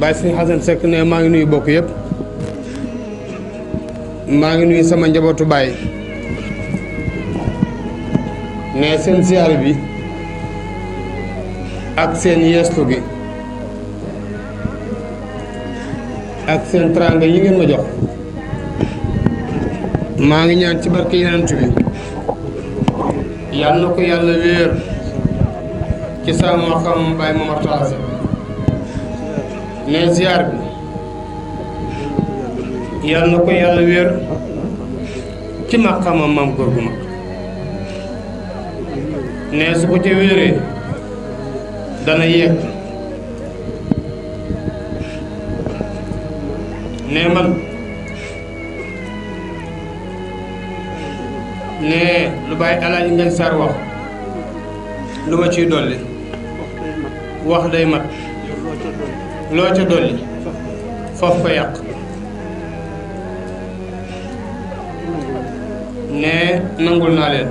Baye Sëñ Xasan Seck ne maa ngi nuyu bokk yëpp maa ngi nuyu sama njabootu baay ne seen ziar bi ak seen yeestu gi ak seen tranga yi ngeen ma jox maa ngi ñaan ci barke Yonent bi yàlla na ko yàlla wéer ci sama xam Baye Momar Talla Seck ne ziar bi yàlla na ko yàlla wéer ci maqaamam maam góor gu mag ne su ko ca wéeree dana yegg ne man ne lu bàyyi Alaaji Ngañ Sarr wax lu ma ciy dolli wax day mat loo ca dolli foofu ko yàq ne nangul naa leen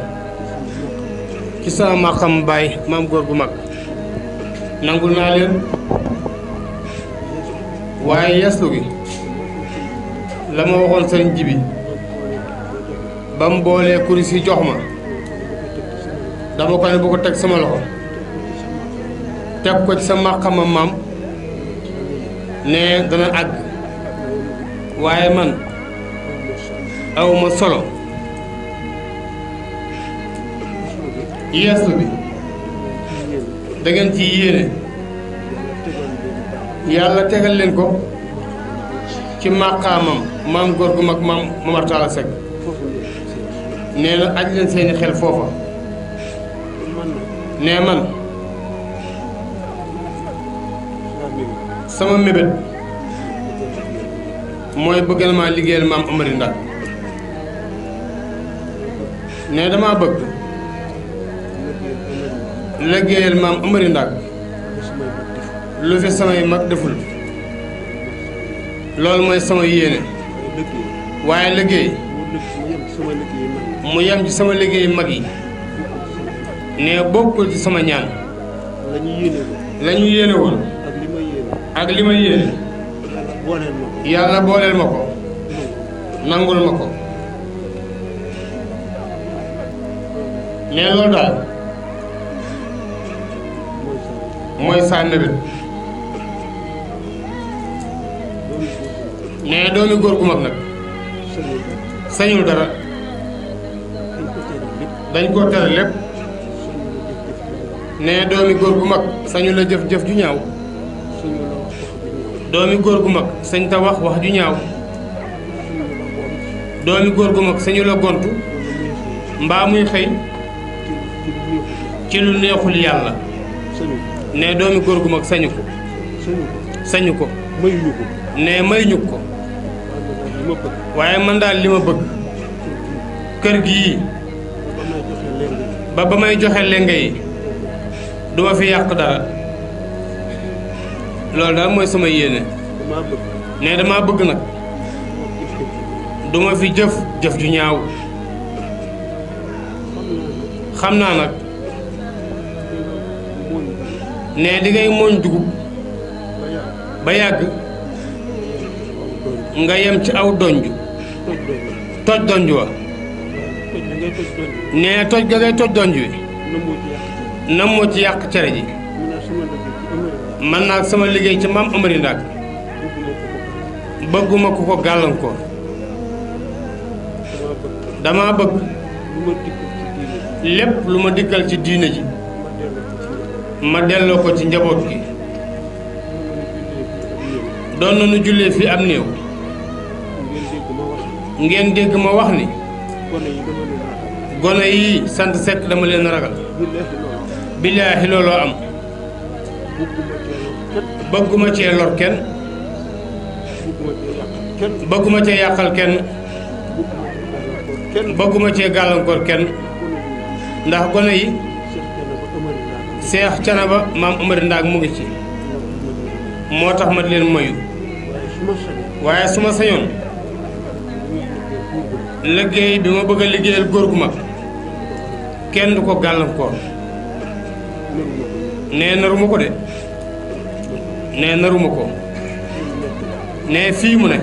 ci sama maqam baay maam góor gu mag nangul naa leen waaye yeeslu gi la ma waxoon sëriñ Jibi ba mu boolee kuris yi jox ma dama ko ne bu ko teg sama loxo teg ko ci sa maqama maam ne dana àgg waaye man awma solo yeesu bi da ngeen ci yéene yàlla tegal leen ko ci maqaamam maam góor gu mag maam Momar Talla Seck nee na aj leen seeni xel foofa nee man sama mébét mooy bëgg na maa liggéeyal maam Amari Ndak ne dama bëgg liggéeyal maam Amari Ndak lu fi samay mag deful loolu mooy sama yéene waaye liggéey mu yem ci sama liggéey mag yi ne bokkul ci sama ñaan la ñu yéene woon ak li ma yéene yàlla booleel ma ko nangul ma ko ne loolu daal mooy saa mébét ne doomi góor gu mag nag sañul dara dañ ko tere lépp ne doomi góor gu mag sañu la jëf-jëf ju ñaaw doomi góor gu mag sañ ta wax ju ñaaw doomi góor gu mag sañu la gontu mbaa muy xëy ci lu neexul yàlla ne doomi góor gu mag sañu ko ne mayuñu ko waaye man daal li ma bëgg kër gi ba may joxe lenge yi duma fi yàq dara loolu daal mooy sama yéene ne dama bëgg nag duma fi jëf ju ñaaw xam naa nag ne di ngay mooñ dugub ba yàgg nga yem ci aw donj toj donj wa ne toj ga ngay toj donj wi nam moo ci yàq cere ji man naa sama liggéey ci maam Amari Ndak bëgguma ku ko gàllankoor dama bëgg lépp lu ma dikkal ci diine ji ma delloo ko ci njaboot gi doon nañu jullee fii am néew ngeen dégg ma wax ni gone yi sant Seck dama leen ragal billaahi looloo am bëgguma cee lor kenn bëgguma cee yàqal kenn bëgguma cee gàllankoor kenn ndax gone yi Seex Canaba maam Amari Ndak mu ngi ci moo tax ma di leen moyu waaye su ma sañoon liggéey bi ma bëgg a liggéeyal góor gu mag kenn du ko gàllankoor nee naruma ko de nee naruma ko ne fii mu ne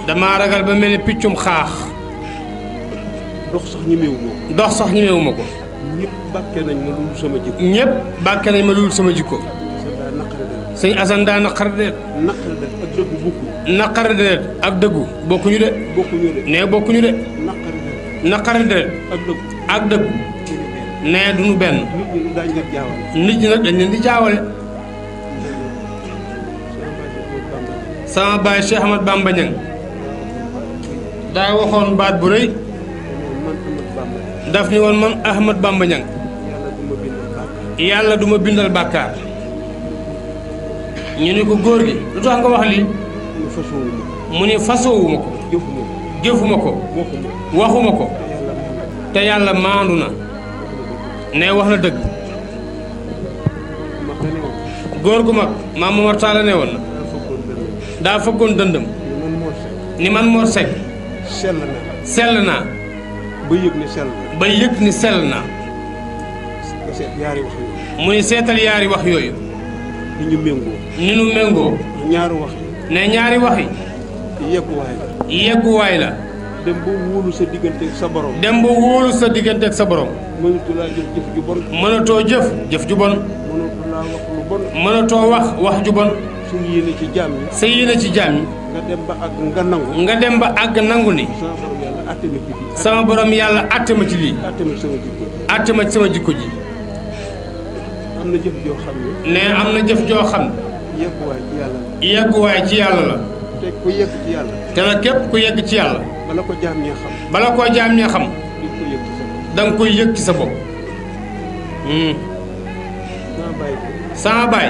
damaa ragal ba mel ni piccum xaax dox sax ñemewu ma ko ñëpp bàkke nañ ma lul sama jikko ñëpp bàkke nañ ma lul sama jikko sëñ Assane daa naqar de naqar de ak dëggu bokkuñu de ne bokkuñu de naqar de ak dëggu ne duñu benn nit ñi nag dañ leen di jaawale sama baay Cheikh Ahmad Bamba Niang daa waxoon baat bu rëy daf ni woon man Ahmad Bamba Niang yàlla duma bindal bàkkaar ñu ni ko góor gi lu tax nga wax lii mu ni fasoowuma ko jëfuma ko waxuma ko te yàlla maandu na ne wax na dëgg góor gu mag maam Momar Talla ne woon na daa fëggoon dëndëm ni man Mor Seck sell naa ba yëg ni sell naa mu ni seetal yaari wax yooyu ni ñu méngoo ne ñaari wax yi yegguwaay la dem ba wóolu sa diggante ak sa borom dem ba wóolu sa diggante ak sa borom mënatoo laa jëf jëf ju bon mënatoo jëf ju bon mënatoo laa wax lu bon mënatoo wax ju bon su yéene ci jaam yi sa yéene ci jaam yi nga dem ba àgg nga nangu nga dem ba àgg nangu ni sama borom yàlla atte ma ci lii atte ma ci sama jikko ji am na jëf joo xam ne am na jëf joo xam yegguwaay ci yàlla la te ku yegg ci yàlla te nag képp ku yegg ci yàlla bala ko jaam ñee xam bala koo jaam ñee xam da nga koy yëg ci sa bopp sama baay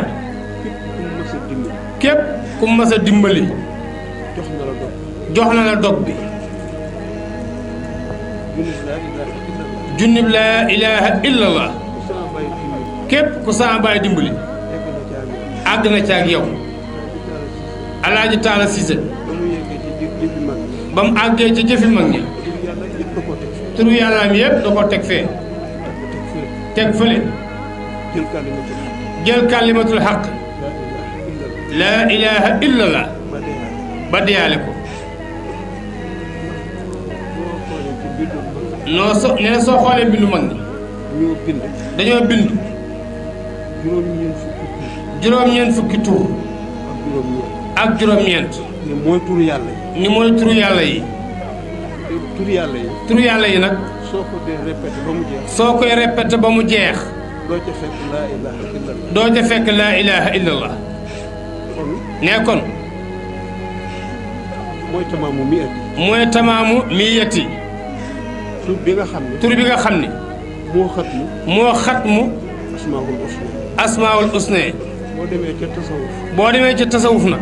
képp ku mas a dimbali jox na la dog bi junnib laa ilaaha illallah képp ku sama baay dimbali àgg na ci ak yow Alaaji Taala Siise ba mu àggee ci jëfi mag ñi turu yàllaam yëpp da ko teg fee teg fële jël kalimatul xaq laa ilaaha illallah ba deyaale ko nee na soo xoolee bindu mag ñi dañoo bind juróom-ñeent fukki tur ak juróom-ñeent ni mooy turu yàlla yi ni mooy turu yàlla yi turu yàlla yi nag soo ko dee répété ba mu jeex soo koy répété ba mu jeex doo ca fekk laa ilaaha illallah nee kon mooy tamaamu miyati tur bi nga xam ne moo xatmu asmaawul usna boo demee ca tasawuf nag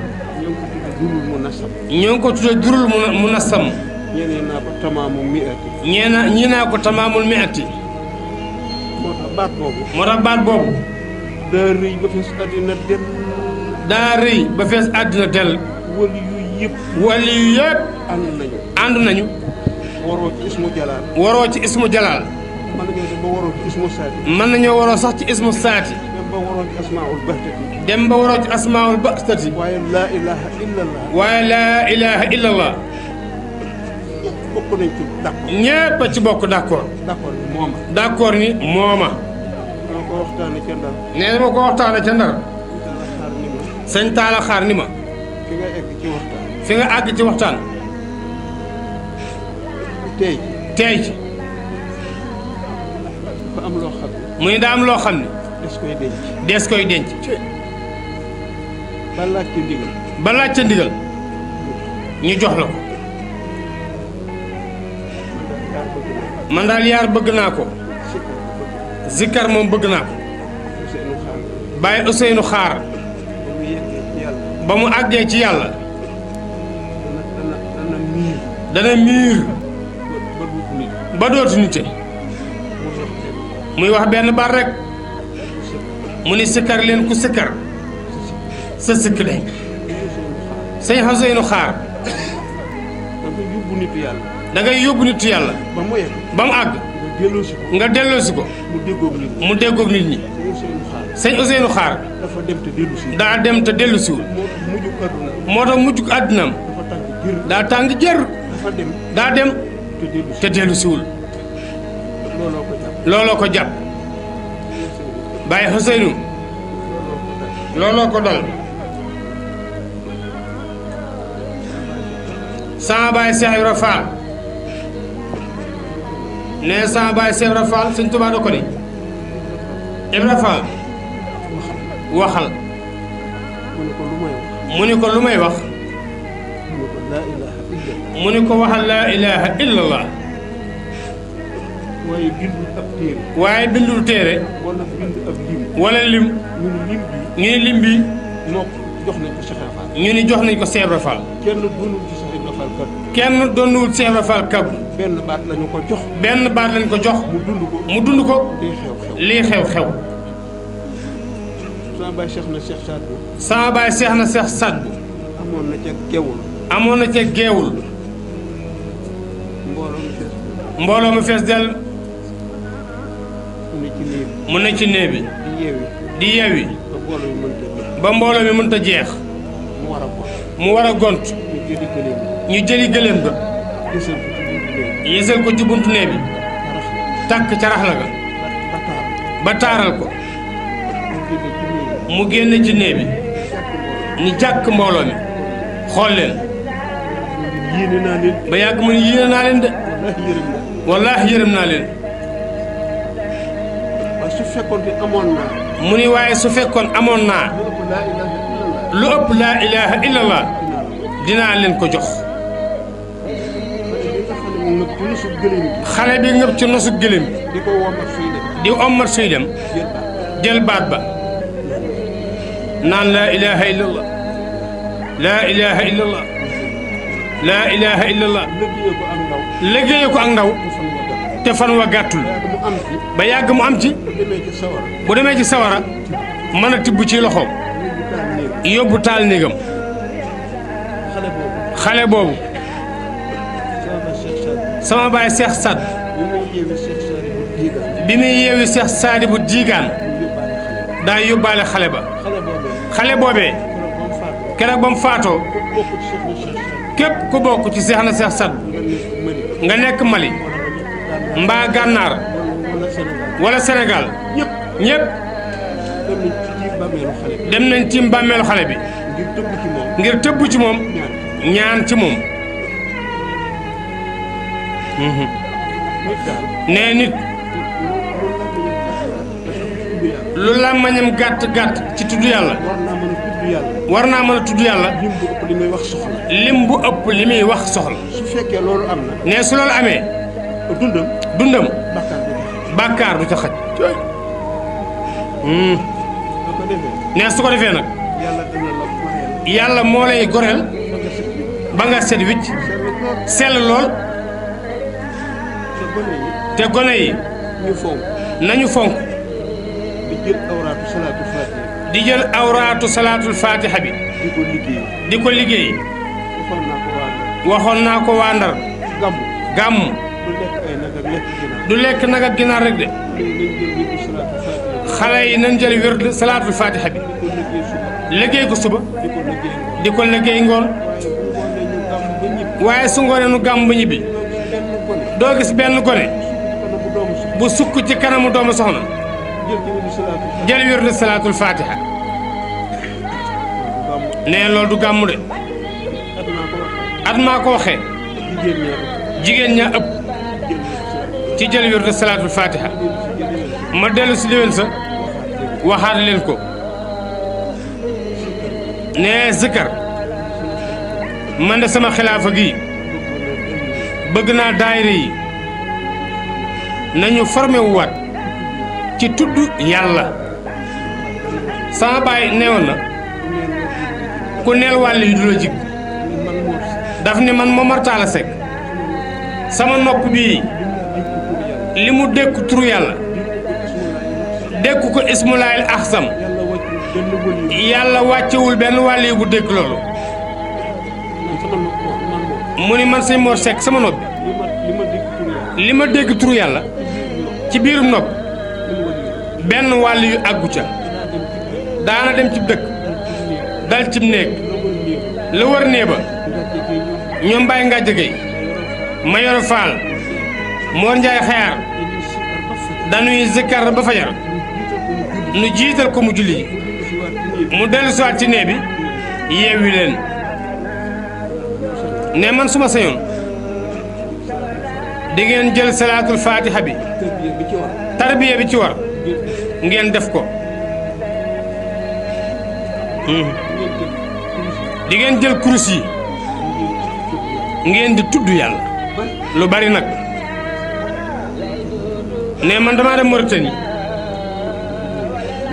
ñoo ngi ko tudde durul mu nasam ñeneen naa ko tamaamul miati ñii naa ko tamaamul miati moo tax baat boobu daa rëy ba fees àddina del daa rëy ba fees àddina del wali yu yëpp ànd nañu waroo ci ismu jalaal mën nañoo waroo sax ci ismu saati dem ba waroo ci asmaawul baxtati waaye laa ilaaha illallah ñépp a ci bokk d'accord ni mooma nee na ma ko waxtaane ca Ndar sëñ Taala Xaar ni ma fi nga àgg ci waxtaan tey ci mu ni daa am loo xam ne des koy denc ba laaj ca ndigal ñu jox la ko man daal yaar bëgg naa ko zikkar moom bëgg naa ko Baye Ousseynou Xaar ba mu àggee ci yàlla dana miir ba dootu nite muy wax benn baat rek mu ni sikkar leen ku sikkar sa sikk de sëñ Ousseynou Xaar da ngay yóbbu nitu yàlla ba mu àgg nga delloosi ko mu déggoog nit ñi sëñ Ousseynou Xaar dafa dem te dellu si. daa dem te dellu siwul moo tax mujj àddinaam daa tàng jër daa dem te dellu siwul looloo ko jàpp Baye Ousseynou looloo ko dal sama baay Cheikh Ibra Fall ne sama baay Cheikh Ibra Fall sëñ Tuubaa da ko ni Ibra Fall waxal mu ni ko lu may wax mu ni ko waxal laa ilaha illallah waaye bindul téere wala lim ñu ni lim bi ñu ni jox nañ ko Cheikh Ibra Fall kenn doonul Cheikh Ibra Fall kab benn baat lañu ko jox mu dund ko lii xew sama baay Cheikh na Cheikh Sadbu amoon na ca geewul mbooloo mu fees del mu ne ci néeg bi di yeewi ba mbooloo mi mënta jeex mu war a gont ñu jëli gëléem ga yësal ko ci buntu néeg bi takk ca raxla ga ba taaral ko mu génn ci néeg bi ñu jàkk mbooloo mi xool leen ba yàgg mu ne yéene naa leen de wallaahi yërëm naa leen mu ni waaye su fekkoon amoon naa lu ëpp laa ilaha illallah dinaa leen ko jox xale bi ngëp ci nosu gëléem di ommat suy dem jël baat ba naan laa ilaha illallah laa ilaha illallah laa ilaha illallah liggéeye ko ak ndaw te fan wa gàttul ba yàgg mu am ci bu demee ci sawara mën a tibb ci loxoom yóbbu taal néegam xale boobu sama baay Cheikh Sad bi muy yeewi Cheikh Sadibou Digaan daa yóbbaale xale boobee keroog ba mu faatoo képp ku bokk ci Cheikh na Cheikh Sad nga nekk Mali mbaa Gànnaar wala Sénégal ñëpp dem nañ ci bàmmeelu xale bi ngir tëbb ci moom ñaan ci moom nee nit lu làmmañam gàtt ci tudd yàlla war naa mën a tudd yàlla lim bu ëpp li muy wax soxla ne su loolu amee dundam bàkkaar du ca xaj ne su ko defee nag yàlla moo lay goreel ba nga set wicc sell lool te gone yi nañu fonk di jël awraatu salaatul fatiha bi di ko liggéey waxoon naa ko waa Ndar gàmm du lekk nag ak ginaar rek de xale yi nañ jël wérd salaatul fatiha bi liggéey ko suba di ko liggéey ngoon waaye su ngoonee nu gàmm ba ñibbi doo gis benn gone bu sukk ci kanamu doomu soxna jël wérd salaatul fatiha nee loolu du gàmm de at maa ko waxee jigéen ña ëpp ci jël wérd salaatul fatiha ma dellu si déwén sa waxaat leen ko nee zikar man de sama xilaafa gi bëgg naa daayira yi nañu formé wu waat ci tudd yàlla sama baay neewoon na ku neel wàll yi du la jig daf ni man Momar Talla Seck sama nopp bii li mu dékku turu yàlla dékku ko ismulaayil axsam yàlla wàccewul benn wàll yi bu dékk loolu mu ni man sëñ Mor Seck sama nopp bi li ma dégg turu yàlla ci biirum nopp benn wàll yu àggu ca daana dem ci dëkk dal cib néeg la wër nee ba ñoom Baye Ngàjj Gay Mayoro Faal Moor Njaay Xayaar dañuy zikkar ba fajar nu jiital ko mu julli ji mu dellu siwaat ci nee bi yeewi leen ne man suma sañoon di ngeen jël salaatul faatiha bi tarbiya bi ci war ngeen def ko di ngeen jël kurus yi ngeen di tudd yàlla lu bari nag ne man damaa dem Mauritanie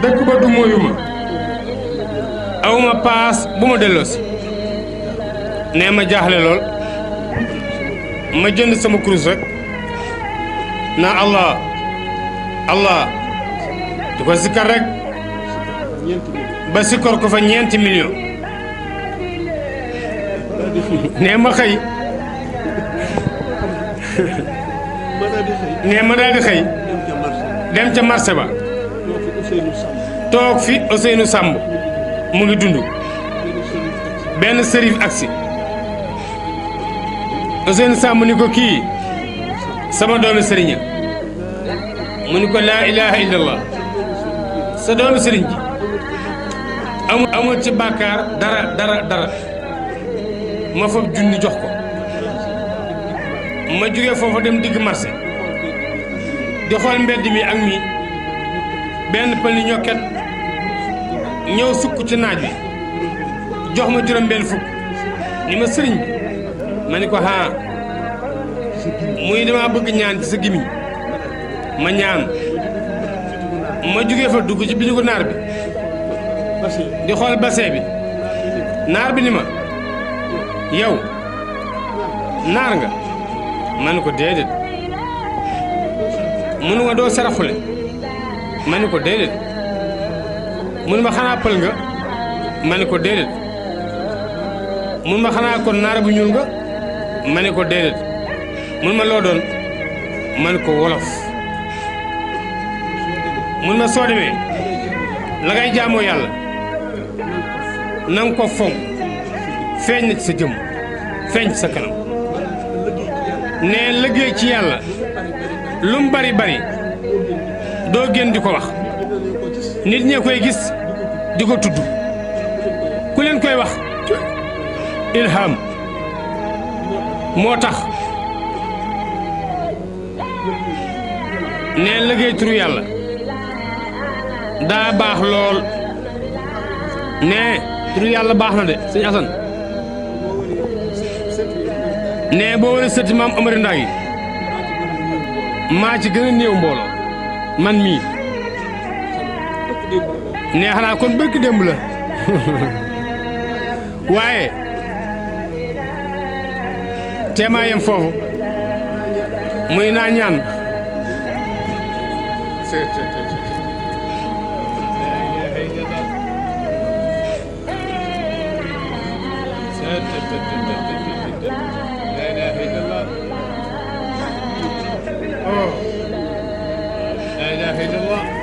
dëkk ba du mooyuma awma paas bu ma delloosi ne ma jaaxle lool ma jënd sama kurus rek naa allah allah di ko sikkar rek ba sikkar ko fa ñeenti million ne ma xëy ne ma daal di xëy dem ca marché ba toog fi Ousseynou Samb mu ngi dund benn sërif aksi Ousseynou Samb ni ko kii sama doomi sëriñ mu ni ko laa ilaha illallah sa doomi sëriñ ji amul ci bàkkaar dara ma fab junni jox ko ma jógee foofa dem digg marché di xool mbedd mi ak mi benn pël ni ñokket ñëw sukk ci naaj wi jox ma juróom benn fukk ni ma sëriñ bi ma ni ko haa muy dama bëgg ñaan ci sa gimiñ ma ñaan ma jógee fa dugg ci bitigu naar bi di xool bassin bi naar bi ni ma yow naar nga ma ni ko déedéet mënu nga doo saraxule ma ni ko déedéet mënu ma xanaa pël nga ma ni ko déedéet mënu ma xanaa kon naar bu ñuul nga ma ni ko déedéet mënu ma loo doon ma ni ko wolof mënu ma soo demee la ngay jaamoo yàlla nanga ko fonk feeñ na ci sa jëm feeñ ci sa kanam ne liggéey ci yàlla lu mu bari doo génn di ko wax nit ñee koy gis di ko tudd ku leen koy wax ilham moo tax ne liggéey turu yàlla daa baax lool ne turu yàlla baax na de sëñ Asan ne boo wara sëti maam Amari Ndaa yi maa ci gën a néew mbooloo man mii ne xanaa kon bëgg démb la waaye teemaa yem foofu muy naa ñaan لا إله إلا الله